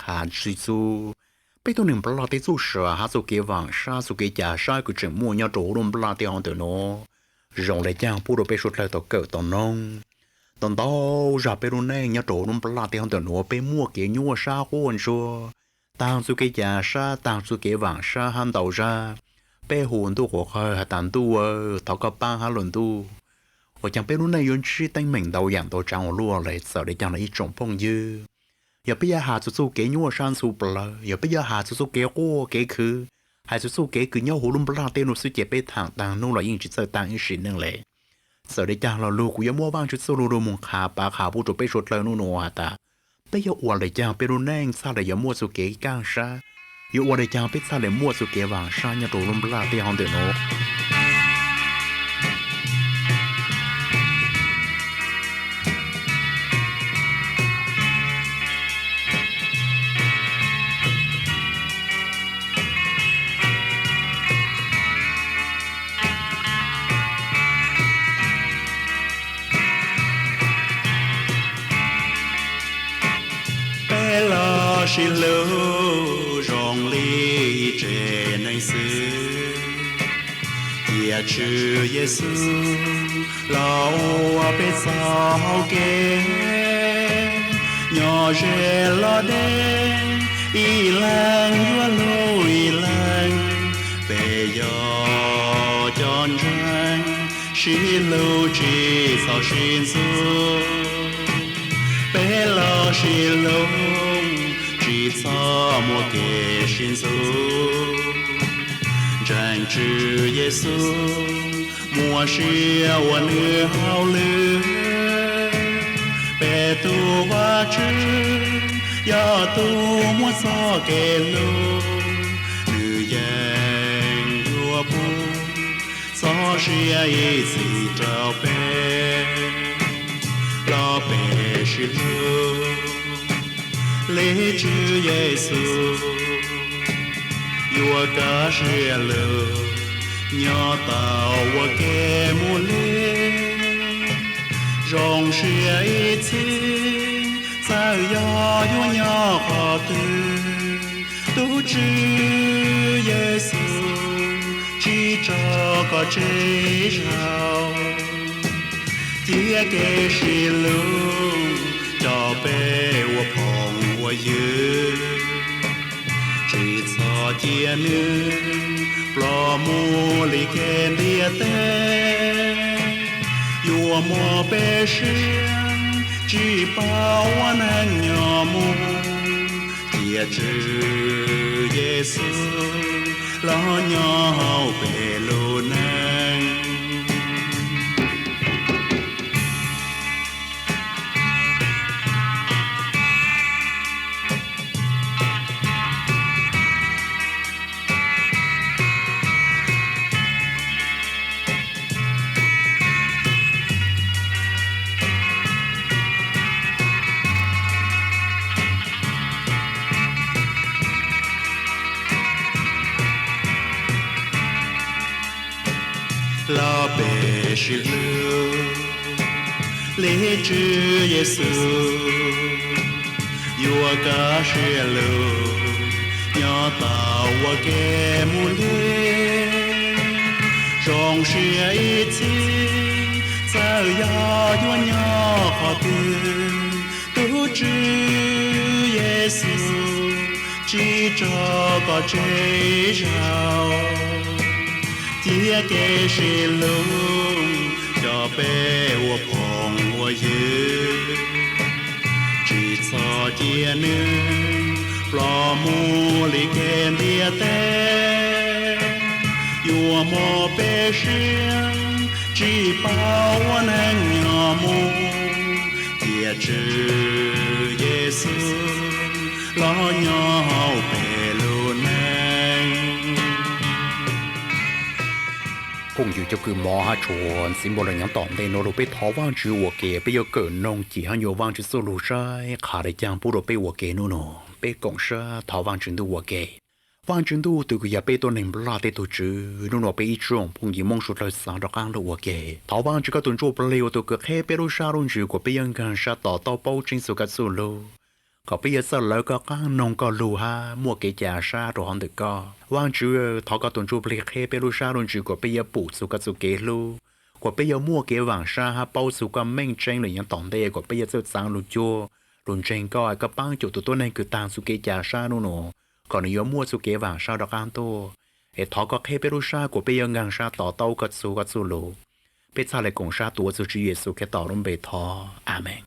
has tsis txug peb tug neeg nplaj tej txuj sa hab txuj kev vaam sab txuj kev ca sab kws tseem muaj nyob rua huv lub nplaj tej hov ntawm nuav zoo le caag pub rua peb suav dlawg tau kawm tau noog. Ntau ntau zag peb lub neej nyob rua huv lub nplaj tej hov ntawm nuav peb muaj kev nyuaj sab quaj ntsuag, taag txuj kev ca sab, taag txuj kev vaam sab hab ntau zag peb hu ntuj quas qawg has tas ntuj aw, thov koj paab hab lug ntuj. Ua caag peb lub neej yuav ntsib teeb meem ntau yaam ntau tsaav ua luaj le? Txawm le caag los ib tsoom phooj ywg, yog peb yuav has txug txuj kev nyuaj sab ntxhuv plawg, yog peb yuav has txug txuj kev quaj kev khwv, has txug txuj kev kws nyob huv lub nplaj tej nuav xwb ces peb thaam taag nub los yeej tsis txawj taag ib sim neej le. Txawm le caag los lug kuv yuav muab Vaajtswv txuj lug lug moog qha pav qha pub rua peb suav dlawg nub nuav has tas peb yuav ua le caag peb lub neej txhaj le yuav muaj txuj kev kaaj sab, yuav ua le caag peb txhaj le muaj txuj kev vaam sab nyob rua lub nplaj tej hov ntawm nuav. Peb los sis lug zoo li ib tsev neeg xwb, cia Tswv Yexus los ua peb txoj hau kev, nyob ze los deb, ib leeg yuav lug ib leeg, peb yog cov ntseeg, sib hlub tsis txhob sib ntxub, peb los sib hlub, tsis txhob muaj kev sib ntxub, ntseeg Tswv Yexus, muaj sia ua nws hauj lwm, peb tug Vajtswv yog tug muaj txoj kev hlub, nws yeej yuav pub txoj sia ib txhis rau peb, los peb sib hlub li Tswv Yexus, yuav kaj siab lug, nyob tau ua ke mus li. Zoo siab ib txhis, txawm yog yuav nyob qhov twg, tub Tswv Yexus tsis tso koj tseg zog, cia kev sib hlub coj peb ua phooj ua ywg, tsis txhob cia nws ploj mus li kev ntiaj teb, yuav muab peb siab tsis paub ua neej nyob mus, cia Tswv Yexus los nyob hauv peb lub neej. Los peb sib hlub li Tswv Yexus, yuav kaj siab lug, nyob tau ua ke mus li. Zoo siab ib txhis, txawm yog yuav nyob qhov twg, tub Tswv Yexus tsis tso koj tseg zog, cia kev sib hlub coj peb ua phooj ua ywg, tsis txhob cia nws ploj mus li kev ntiaj teb, yuav muab peb siab tsis paub ua neej nyob mus, cia Tswv Yexus los nyob hauv peb lub neej. Phooj ywg cov kws hmov hab tshua ntxiv npaum le nyob tom ntej nuav lug peb thov Vaajtswv ua ke, peb yuav kawm noog cim hab nyuas Vaajtswv txuj lug saib qha le caag pub rua peb ua ke nub nua. Peb koom sab thov Vaajtswv Ntuj ua ke. Vaajtswv Ntuj, tus kws yog peb tuab neeg nplaj tej tug Tswv, nub nua peb ib tsoom phooj ywg Moob suav dlawg xaav rov qaab lug ua ke. Thov Vaajtswv koj tus Ntsujplig ua tus kws qheb peb lub sab lub ntsws kuas peb yuav nkaag sab tom tau paub tseeb txug koj txuj lug. kom peb yuav txawj lawv koj qaab, noog koj lug hab muaj kev ca sab rua hov ntawm koj. Vaajtswv, thov koj tus Ntsujplig qheb peb lub sab lub ntsws kom peb yuav pum txug koj txuj kev hlub, kom peb yuav muaj kev vaam sab hab paub txug koj meej tseeb lug yav tom ntej, kom peb yuav txawj txaav lug cuag lug ntseeg koj, koj paab cuam tug tuab neeg kws taag txuj kev ca sab nub nua, kom nwg yuav muaj txuj kev vaam sab rov qaab tuaj. Es thov koj qheb peb lub sab kom peb yuav nkaag sab to taub koj txug koj txuj lug. Peb txhaj le koom sab tuav txug Tswv Yexus Khetos lub npe thov, Amees.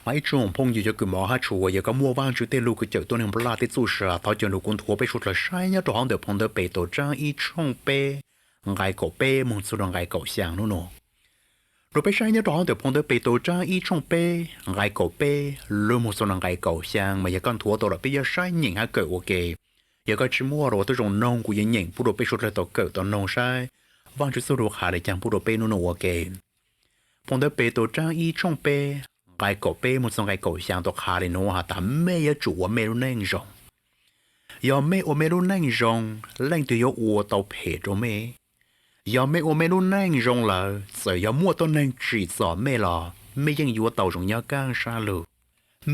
Mas ib tsoom phooj ywg cov kws mov hab tshua, yog koj muaj Vaajtswv tej lug kws cawm tuab neeg nplaj tej txuj sa, thov caw nrug kuv nthuav peb suav dlawg saib nyob rua hov ntawm phoo ntawv Petus tsab ib tshooj peb nqai kaum peb moog txug rua nqai kaum xyaa nub nua. Nrug peb saib nyob rua hov ntawm phoo ntawv Petus tsab ib tshooj peb nqai kaum peb lug moog txug rua nqai kaum xyaa, mas yog koj nthuav tau lawm peb yuav saib nyeem hab kawm ua ke. Yog koj tsi muaj los ua tuab zoo noog kuv yuav nyeem pub rua peb suav dlawg tau kawm tau noog saib Vaajtswv txuj lug qha le caag pub rua peb nub nua ua ke. Phoo ntawv Petus tsab ib tshooj peb nqai kaum peb moog txug nqai kaum xyaa tau qha le nuav has tas, mej yuav tsum ua mej lub neej zoo. Yog mej ua mej lub neej zoo, leej twg yuav ua tau phem rua mej? Yog mej ua mej lub neej zoo lawm, txawm yog muaj tuab neeg tsim txom mej los mej yeej yuav tau zoo nyob kaaj sab lug.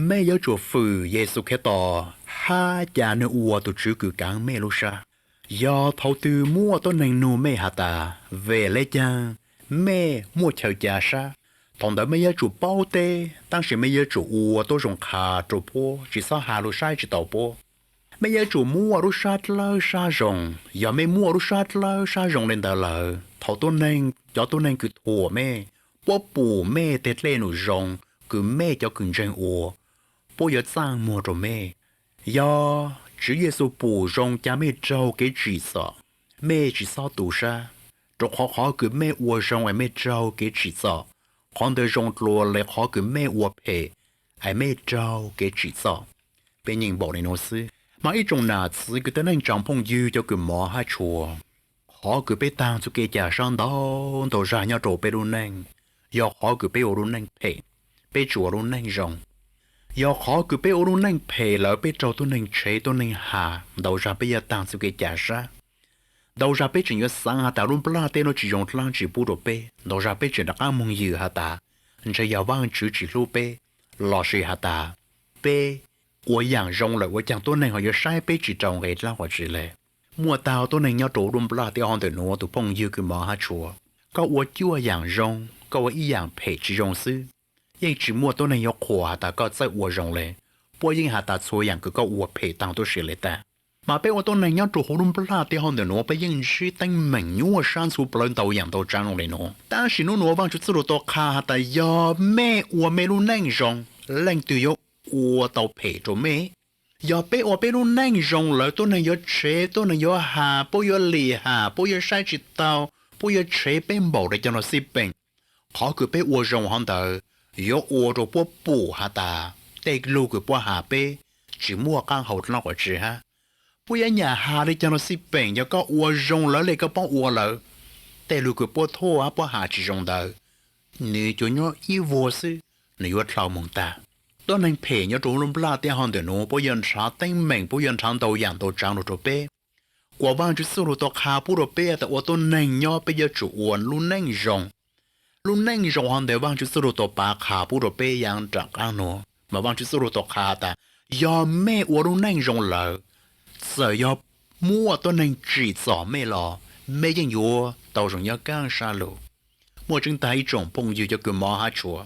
Mej yuav tsum fwm Yexus Khetos hab ca nwg ua tug Tswv kws kaav mej lub sab. Yog thaus twg muaj tuab neeg nug mej has tas, vem le caag mej muaj chaw ca sab? Thaus ntawd mej yuav tsum paub teb, tab sis mej yuav tsum ua tuab zoo qha rua puab, tsi xob has lug saib tsi tau puab. Mej yuav tsum muaj lub sab dlawb sab zoo. Yog mej muaj lub sab dlawb sab zoo le ntawd lawm, thaus tuab neeg, cov tuab neeg kws thuam mej, puab pum mej tej dlej num zoo kws mej cov kws ntseeg ua, puab yuav txaj muag rua mej. Yog Tswv Yexus pum zoo ca mej raug kev tsim txom, mej tsi xob tu sab, rua qhov qhov kws mej ua zoo es mej raug kev tsim txom, qhov ntawd zoo dlua le qhov kws mej ua phem es mej raug kev tsim txom. Peb nyeem npaum le nuav xwb. Mas ib tsoom nam txiv kwv tij neej tsaa phooj ywg cov kws mov hab tshua, qhov kws peb taag txuj kev ca sab ntau ntau zag nyob rua peb lub neej, yog qhov kws peb ua lub neej phem, peb tsi ua lub neej zoo. Yog qhov kws peb ua lub neej phem lawm peb raug tuab neeg tshev tuab neeg has, ntau zag peb yuav taag txuj kev ca sab. Ntau zag peb tseem yuav xaav has tas lub nplaj teb nuav tsi zoo dlaab tsi pub rua peb, ntau zag peb tseem rov qaab moog ywm has tas ntshe yog Vaajtswv tsi hlub peb, lossis has tas peb ua yaam zoo lawm ua caag tuab neeg ho yuav saib peb tsi rau nqe dlaab qhov tsi le. Muaj tag tuab neeg nyob rua lub nplaj teb hov ntawm nuav tus phooj ywg kws mov hab tshua, koj ua cuaj yaam zoo, koj ua ib yaam phem tsi zoo xwb, yeej tsi muaj tuab neeg yuav qhuas has tas koj txawj ua zoo le. Puab yeej has tas txhua yaam kws koj ua phem taag tuab si le tag. Mas peb ua tuab neeg nyob rua huv lub nplaj teb hov ntawm nuav peb yeej ntsib teeb meem nyuaj sab ntxhuv plawv ntau yaam ntau tsaav zoo le nuav. Tab sis nub nuav Vaajtswv txuj lug tau qha has tas yog mej ua mej lub neej zoo, leej twg yuav ua tau phem rua mej? Yog peb ua peb lub neej zoo lawm tuab neeg yuav tshev, tuab neeg yuav has, puab yuav lim ham, puab yuav saib tsi tau, puab yuav tshev peb npaum le caag los xij peem. Qhov kws peb ua zoo hov ntawd yuav ua rua puab pum has tas tej lug kws puab has peb tsi muaj qaab hau dlaab qhov tsi hab. Puab yuav nyam has le caag los xij peem, yog koj ua zoo lawv le koj paub ua lawv, tej lug kws puab thuam hab puab has tsi zoo ntawd, nwg tsuas nyob ib vuag xwb, nwg yuav dlhau moog tag. Tuab neeg phem nyob rua lub nplaj teb hov ntawm nuav puab yuav nrhav teeb meem, puab yuav nrhav ntau yaam ntau tsaav lug rua peb. Kuas Vaajtswv txuj lug tau qha pub rua peb tas ua tuab neeg nyob peb yuav tsum ua lub neej zoo. Lub neej zoo hov ntawd Vaajtswv txuj lug tau pav qha pub rua peb yav nraam qaab nuav, mas Vaajtswv txuj lug tau qha tas yog mej ua lub neej zoo lawm, txawm yog muaj tuab neeg tsim txom mej los mej yeej yuav tau zoo nyob kaaj sab lug. Muaj tseeb tag ib tsoom phooj ywg cov kws mov hab tshua,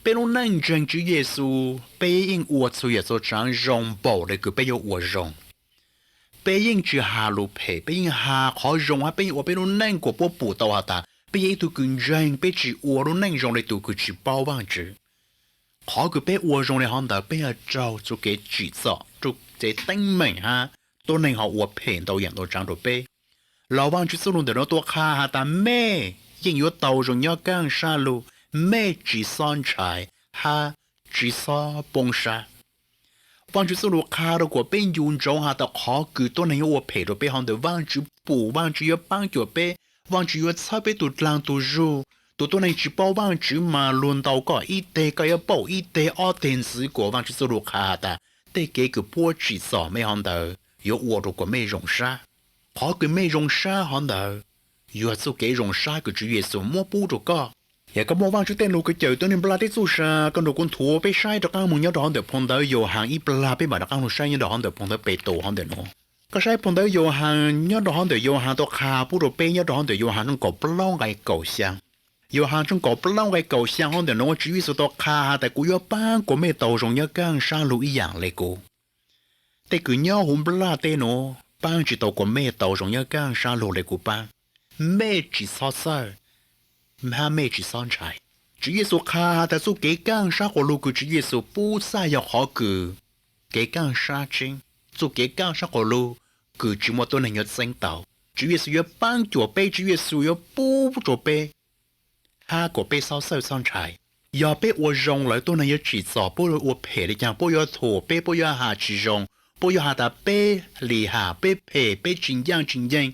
peb lub neej ntseeg Tswv Yexus peb yeej ua txhua yaam txhua tsaav zoo npaum le kws peb yuav ua zoo. Peb yeej tsi has lug phem, peb yeej has qhov zoo hab peb yeej ua peb lub neej kuas puab pum tau has tas peb yog ib tug kws ntseeg, peb tsi ua lub neej zoo le tug kws tsi paub Vaajtswv. Qhov kws peb ua zoo le hov ntawd peb yuav raug txuj kev tsim txom, txuj kev teeb meem hab tuab neeg ho ua phem ntau yaam ntau tsaav rua peb. Los Vaajtswv txuj lug ntawm nuav tau qha has tas mej yeej yuav tau zoo nyob kaaj sab lug, mej tsi xob ntshai hab tsi xob poob sab. Vaajtswv txuj lug qha rua kuas peb ncu ntsoov has tas qhov kws tuab neeg yuav ua phem rua peb hov ntawd Vaajtswv pum, Vaajtswv yuav paab cuam peb, Vaajtswv yuav txhawb peb tug dlaag tug zug. Tug tuab neeg tsi paub Vaajtswv mas luag ntaus koj ib teg koj yuav paub ib teg ob teg ntxiv kuas Vaajtswv txuj lug qha has tas tej kev kws puab tsim txom mej hov ntawd yuav ua rua kuas mej zoo sab. Qhov kws mej zoo sab hov ntawd yog txuj kev zoo sab kws Tswv Yexus muab pub rua koj. Yog koj muaj Vajtswv tej lus kws cawm tub neeg nplaj teb txuj sa, koj nrog kuv nthuav peb saib rov qaab moog nyob rau hauv ntawm phau ntawv Yauhas ib plag, peb maam rov qaab lug saib nyob rau hauv ntawm phau ntawv Petus hov ntawm nuav. Koj saib phau ntawv Yauhas, nyob rau hauv ntawm Yauhas tau qha pub rau peb nyob rau hauv ntawm Yauhas tshooj kaum plaub nqai kaum xyaa. Yauhas tshooj kaum plaub nqai kaum xyaa hov ntawm nuav Tswv Yexus tau qha has tas kuv yuav paab kuas mej tau zoo nyob kaaj sab lug ib yaam le kuv. Tej kws nyob huv nplaj teb nuav paab tsi tau kuas mej tau zoo nyob kaaj sab lug le kuv paab. Mej tsi xob txhawj hab mej tsi xob ntshai. Tswv Yexus qha has tas txuj kev kaaj sab quas lug kws Tswv Yexus pub txhaj yog qhov kws kev kaaj sab tseeb, txuj kev kaaj sab quas lug kws tsi muaj tuab neeg yuav txeeb tau. Tswv Yexus yuav paab cuam peb, Tswv Yexus yuav pub rua peb hab kuas peb xob txhawj xob ntshai. Yog peb ua zoo lawm tuab neeg yuav tsim txom, puab yuav ua phem le caag, puab yuav thuam peb, puab yuav has tsi zoo, puab yuav has tas peb lim ham, peb phem, peb tsi ncaaj tsi nceeg,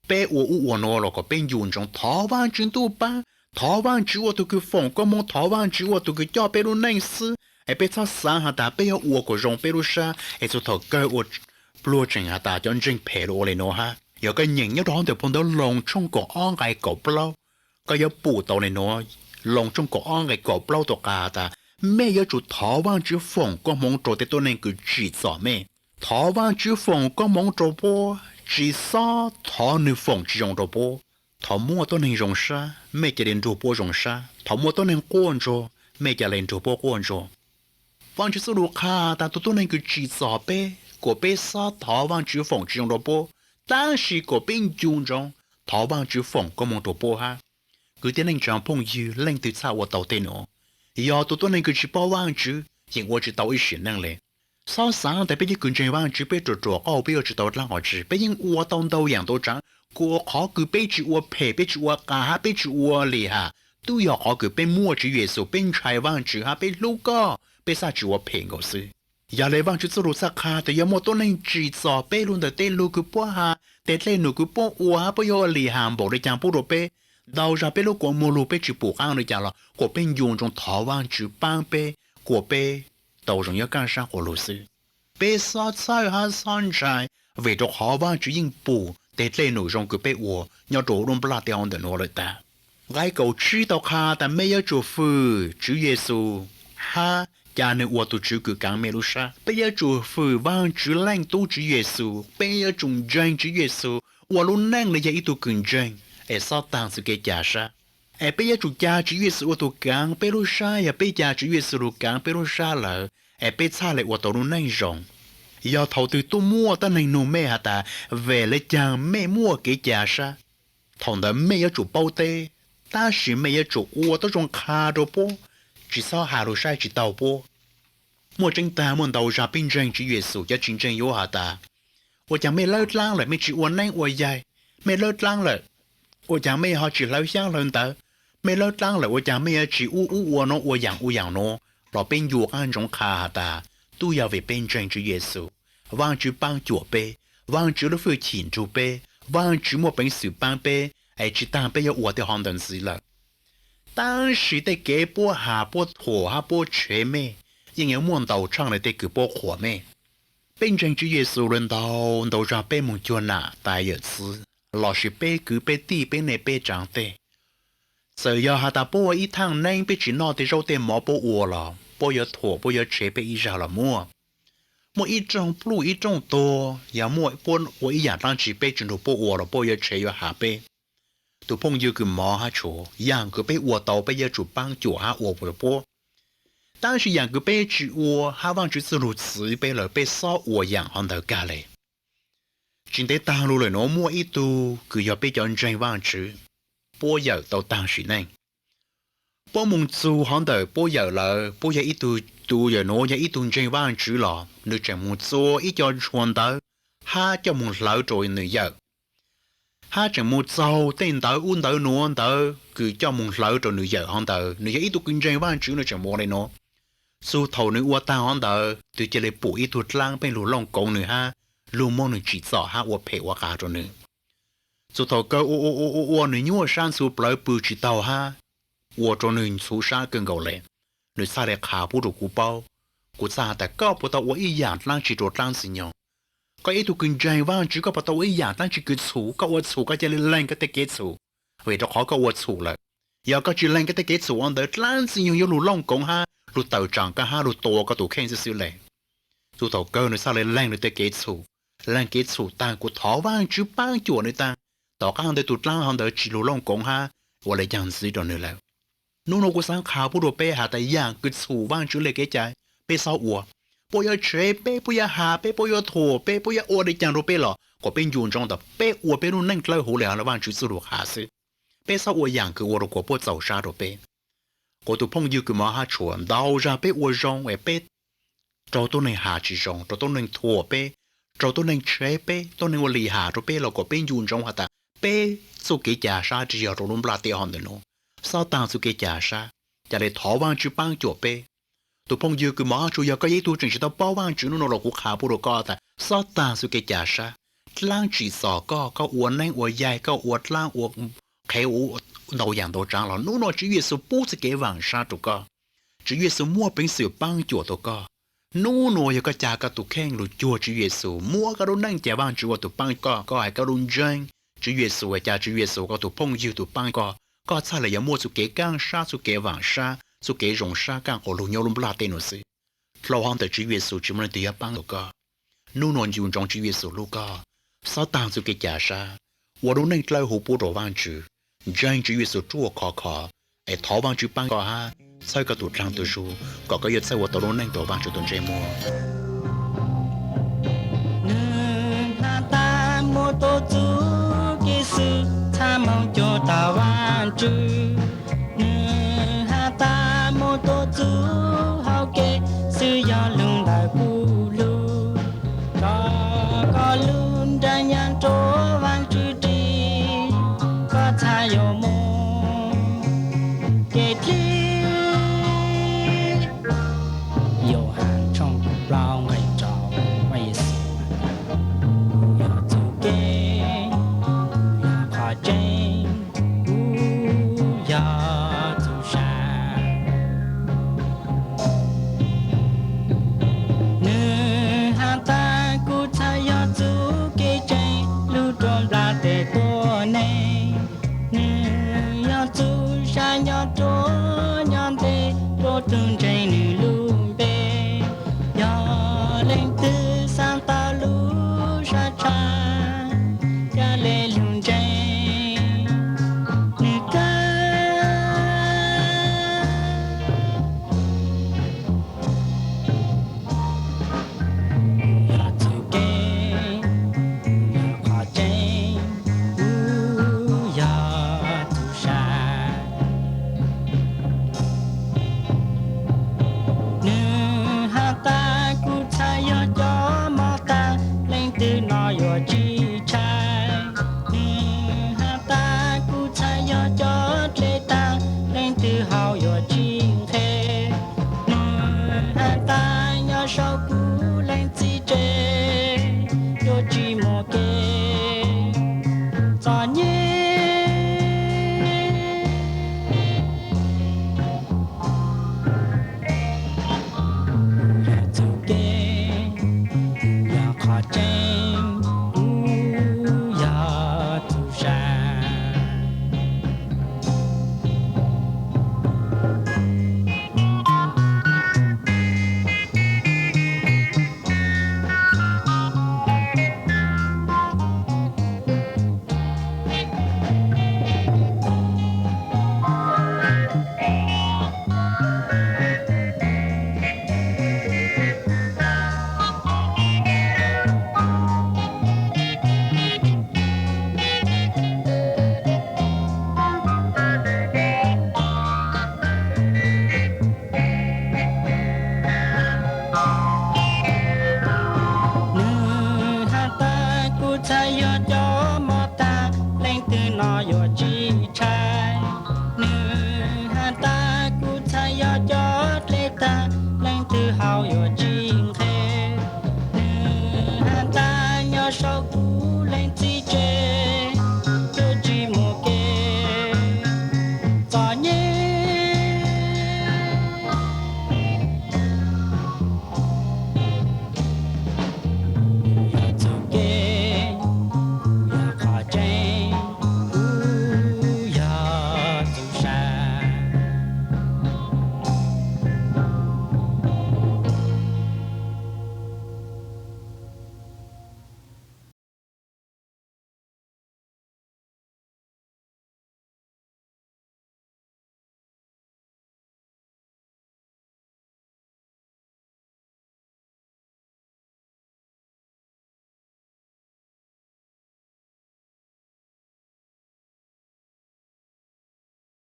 peb ua ub ua nuav los kom peb ncu ntsoov thov Vaajtswv ntuj paab, thov Vaajtswv ua tug kws foom koob moov, thov Vaajtswv ua tug kws coj peb lub neej xwb, es peb txhob xaav has tas peb yuav ua kom zoo peb lub sab es txug thaum kawg ua pluag tseem has tas cov ntseeg phem lug ua le nuav hab. Yog koj nyeem nyob rau hov ntawm phau ntawv Loos tshooj kaum ob nqai kaum plaub, koj yuav pum tau le nuav. Loos tshooj kaum ob nqai kaum plaub tau qha tas mej yuav tsum thov Vaajtswv foom koob moov rua tej tuab neeg kws tsim txom mej. Thov Vaajtswv foom koob moov rua puab, tsi xob thov nwg foom tsi zoo rua puab. Thaum muaj tuab neeg zoo sab, mej ca le nrug puab zoo sab. Thaum muaj tuab neeg quaj ntsuag, mej ca le nrug puab quaj ntsuag. Vaajtswv txuj lug qha tas tug tuab neeg kws tsim txom peb, kuas peb xob thov Vaajtswv foom tsi zoo rua puab, tab sis kuas peb ncu ntsoov thov Vaajtswv foom koob moov rua puab hab. Kwv tij neej tsaa phooj ywg, leej twg txhaj ua tau tej nuav? Yog tug tuab neeg kws tsi paub Vaajtswv yeej ua tsi tau ib sim neej le. Xob xaav tas peb cov kws ntseeg Vaajtswv peb ruam ruam qauj, peb ua tsi tau dlaab qhov tsi, peb yeej ua tau ntau yaam ntau tsaav, kuas qhov kws peb tsi ua phem, peb tsi ua qas hab peb tsi ua lim ham, tub yog qhov kws peb muaj Tswv Yexus, peb ntshai Vaajtswv hab peb hlub koj, peb txhaj tsi ua phem nkaus xwb. Yog le Vaajtswv txuj lug txhaj qha tas yog muaj tuab neeg tsim txom peb lug ntawm tej lug kws puab has, tej dlej num kws puab ua hab puab yuav ua lim ham npaum le caag pub rua peb, ntau zag peb lub kua muag lug peb tsi pum qaab le caag los kuas peb ncu ntsoov thov Vaajtswv paab peb, kuas peb tau zoo nyob kaaj sab quas lug xwb. Peb xob txhawj hab xob ntshai, vim rua qhov Vaajtswv yeej pum tej dlej num zoo kws peb ua nyob rua lub nplaj teb hov ntawm nuav lawm tag. Nqai kaum tsib tau qha tas mej yuav tsum fwm Tswv Yexus hab ca nwg ua tug Tswv kws kaav mej lub sab. Peb yuav tsum fwm Vaajtswv Leej Tub Tswv Yexus, peb yuav tsum ntseeg Tswv Yexus ua lub neej le yog ib tug kws ntseeg, es xob taag txug kev ca sab. Es peb yuav tsum ca Tswv Yexus ua tug kaav peb lub sab, yog peb ca Tswv Yexus lug kaav peb lub sab lawm, es peb txhaj le ua tau lub neej zoo. Yog thaum twg tuaj muaj tuab neeg nug mej has tas vim le caag mej muaj kev ca sab, thaum ntawd mej yuav tsum paub teb, tab sis mej yuav tsum ua tuab zoo qha rua puab, tsi xob has lug saib tsi taug puab. Muaj tseeb tag muaj ntau zag peb ntseeg Tswv Yexus, cov tsi ntseeg yuav has tas, ua caag mej lawb dlaab lawm mej tsi ua neeb ua yaig, mej lawb dlaab lawm ua caag mej ho tsi hlawv xyaab hlawv ntawv, mej lawb dlaab lawm ua caag mej yuav tsi ua ub ua nuav ua yaam ub yaam nuav, los peb ncu qaab ntsoov qha has tas tub yog vim peb ntseeg Tswv Yexus, Vaajtswv paab cuam peb, Vaajtswv lub hwj chim nrug peb, Vaajtswv muaj peev xwm paab peb, es tsi taag peb yuav ua tej hov ntawd ntxiv lawm. Tab sis tej kev puab has puab thuam hab puab tshev mej yeej yuav muaj ntau tshaaj le tej kws puab qhuas mej. Peb ntseeg Tswv Yexus lawm ntau ntau zag peb moog cuag nam tais yawm txiv lossis peb kwv peb tij peb neej peb tsaav tej. Txawm yog has tas puab ua ib thaaj neeb peb tsi noj tej zaub tej mov puab ua los puab yuav thuam puab yuav tshev peb ib zag los muaj. Muaj ib rooj pluj ib rooj tuag, yog muaj puab ua ib yaam dlaab tsi peb tsi nrug puab ua los puab yuav tshev yuav has peb. Tug phooj ywg kws mov hab tshuav, yaam kws peb ua tau peb yuav tsum paab cuam hab ua puab. Tab sis yaam kws peb tsi ua hab Vaajtswv txuj lug txwv peb lawm peb xob ua yaam hov ntawd kag le. Tsi ntev taag lug lawm nuav muaj ib tug kws yog peb cov ntseeg Vaajtswv, puab yawm tau taag sim neej. Puab moog txug hov ntawm puab yawm lawm, puab yog ib tug, tus yawm nuav yog ib tug ntseeg Vaajtswv los nwg tseem moog txua ib co ntshua ntawv hab coj moog hlawv rua nwg yawm. Hab tseem moog txaug tej ntawv ub ntawv nuav ntawd kws coj moog hlawv rua nwg yawm hov ntawd, nwg yog ib tug kws ntseeg Vaajtswv nwg tseem moog le nuav. Txug thaum nwg ua taag hov ntawd, nwg ca le pum ib tug dlaab pheej lug looj koov nwg hab lug muab nwg tsim txom hab ua phem ua qas rua nwg. Txug thaum kawg ua ua ua ua ua nwg nyuaj sab ntxhuv plawv pw tsi taug hab ua rua nwg ntxhuv sab kawg nkaus le. Nwg txhaj le qha pub rua kuv paub, kuv txhaj has tas koj puas tau ua ib yaam dlaab tsi rua dlaab Ntxwg Nyoog? Koj ib tug kws ntseeg Vaajtswv koj puas tau ua ib yaam dlaab tsi kws txhum? Koj ua txhum koj ca le leeg koj tej kev txhum, vim rua qhov koj ua txhum lawm. Yog koj tsis lees koj tej kev txhum ua ntawd, dlaab tsi yog yog lug looj koov hab lug tawm tsaam koj hab lug tua koj tus kheej xwb xwb le. Txug thaum kawg nws txhaj le lees nws tej kev txhum, lees kev txhum taag kuas thov Vaajtswv paab cuam nws taag. Tom qaab ntawd tus dlaab hov ntawd tsis lug looj koov hab ua le caag ntxiv rua nws lawm. Nub nua kuv xaav qha pub rua peb has tas yaam kws txhum Vaajtswv le kev cai, peb xob ua. Puab yuav tshev peb, puab yuav has peb, puab yuav thuam peb, puab yuav ua le caag rua peb los kuas peb ncu ntsoov tas peb ua peb lub neej dlawb huv le Vaajtswv txuj lug has xwb. Peb xob ua yaam kws ua rua kuas puab txaus sab rua peb. Kuas tus phooj ywg kws mov hab tshua, ntau zag peb ua zoo es peb raug tuab neeg has tsis zoo, raug tuab neeg thuam peb, raug tuab neeg tshev peb, tuab neeg ua lim ham rua peb los kuas peb ncu ntsoov has tas peb txuj kev ca sab tsi yog rua lub nplaj teb hov ntawm nuav. Xob taag txuj kev ca sab, ca le thov Vaajtswv paab cuam peb. Tus phooj ywg kws mov hab tshua, yog koj yog ib tug tseem tsis tau paub Vaajtswv nub nua los kuv qha pub rua koj tas xob taag txuj kev ca sab. Dlaab tsim txom koj, koj ua neeb ua yaig, koj ua dlaab ua qhev, ua ntau yaam ntau tsaav los nub nua Tswv Yexus pub txuj kev vaam sab rua koj. Tswv Yexus muaj peev xwm paab cuam tau koj. Nub nua yog koj ca koj tus kheej lug cuag Tswv Yexus, muab koj lub neej ca Vaajtswv ua tus paab koj, koj has koj lub ntseeg Tswv Yexus, ca Tswv Yexus koj tus phooj ywg tus paab koj, koj txhaj le yuav muaj txuj kev kaaj sab, txuj kev vaam sab, txuj kev zoo sab kaaj quas lug nyob lub nplaj teb nuav xwb. Dlhau hov ntawm Tswv Yexus tsis muaj leej twg yuav paab tau koj. Nub nua ncu ntsoov Tswv Yexus lub koj, xob taag txuj kev ca sab, ua lub neej dlawb huv pub rua Vaajtswv, ntseeg Tswv Yexus ruaj khov kho, es thov Vaajtswv paab koj hab txhawb koj tus dlaag tus zug kom koj yuav txhawj ua tau lub neej rua Vaajtswv tus ntsej muag. Nwg has tas muaj tuab txuj kev xwm txha moog cuag tau Vaajtswv. Nwg has tas muaj tuab txuj hau kev xwm yog lug ntawm